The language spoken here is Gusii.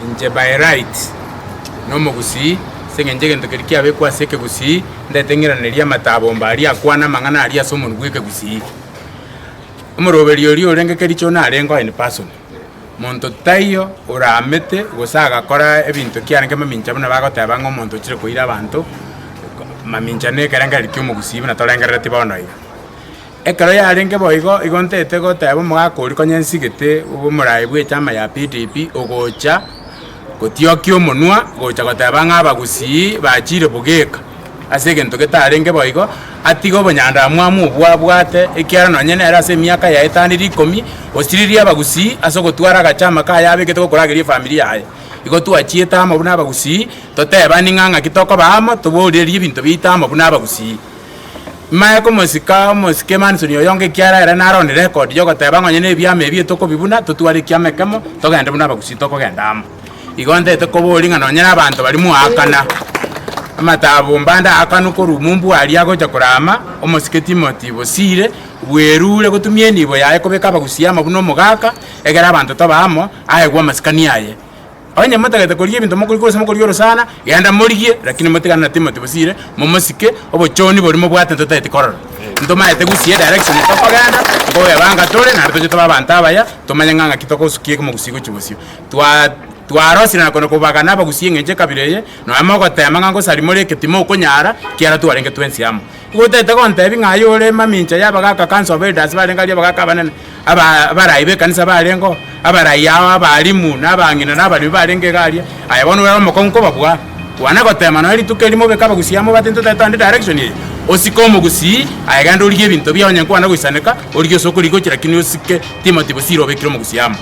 Inche by right nomogusii, ase eng'encho egento keria kiabekwa ase ekegusii, ndete ng'iranerie amatabomba aria akwane amang'ana aria ase omonwa bw'ekegusii. Omoroberi oria orenge kericho narenge in person, monto taiyo oramete gose agakora ebinto kiarenge mamincha buna bagoteba ng'a omonto ochire koira abanto, mamincha na ekerengererio kia omogusii buna torengereretie bono iga. Ekero yarenge boigo, igo ntete goteba omogaka oria konya nsigete omoraai bw'echama ya PDP ogocha gotiokia omonwa gocha goteba ng'a abagusii bachire bogeka ase egento getarenge boigo, atige obonyandamwamu obwo abwate ekiagera nonye nere ase emiaka yaye etanire ikomi, osiririe abagusii ase ogotwara agachama kaye abegete gokorageria efamiri yaye. Igo twachiete amo buna abagusii, totebani ng'a ng'aki tokoba amo, toborirerie ebinto biaito amo buna abagusii. Manye komosika omosike Manson oyonge ekiagera ere nare on record yogoteba ng'a onye na ebiama ebi etokobibuna totware ekiama ekemo togende buna abagusii tokogenda amo. Igo ntagete koboria ng'a nonye na abanto baria mwaakana amatabomba mbande aakanwe korwa mumbu aria agocha korama omosike Timothy Bosire bwerure gotumia enibo yaye kobeka abagusii amo buna omogaka egere abanto tobe amo aegwe amasikani aye. Onye motagete korigia ebinto mokorigia gose mokorigia orosana, genda morigie, lakini motigane na Timothy bosire, momosike, obochoni boria mobwate ntotageti korora. Ntomaete gusii edirection tokogenda, nkoebanga tore naende toche tobe abanto abaya, tomanye ng'a ng'aki togosukia omogusii gochia bosio. Twa twarosire na kona kobagana abagusii eng'encho ekabira eye, nonya mogotema ng'a ngosaria more eke timokonyara, ekiagera twarenge twensi amo. Igo otagete gontebia ng'a aye ore mamincha ya abagaka council of elders barenge aria abagaka abanene, aba abarai b'ekanisa barengeo, abarai ao, abalimu, na abang'ina, na abaremi barenge iga aria, aye bono ore omokong'u kobabua. Kwana gotema nonya rituko erimo obeke abagusii amo obate intwe totagete togende direction eye, osike omogusii, aye genda origie ebinto biao onye nkwana goisaneka, origie ase okorigia gochia lakini osike Timothy Bosire obekire omogusii amo.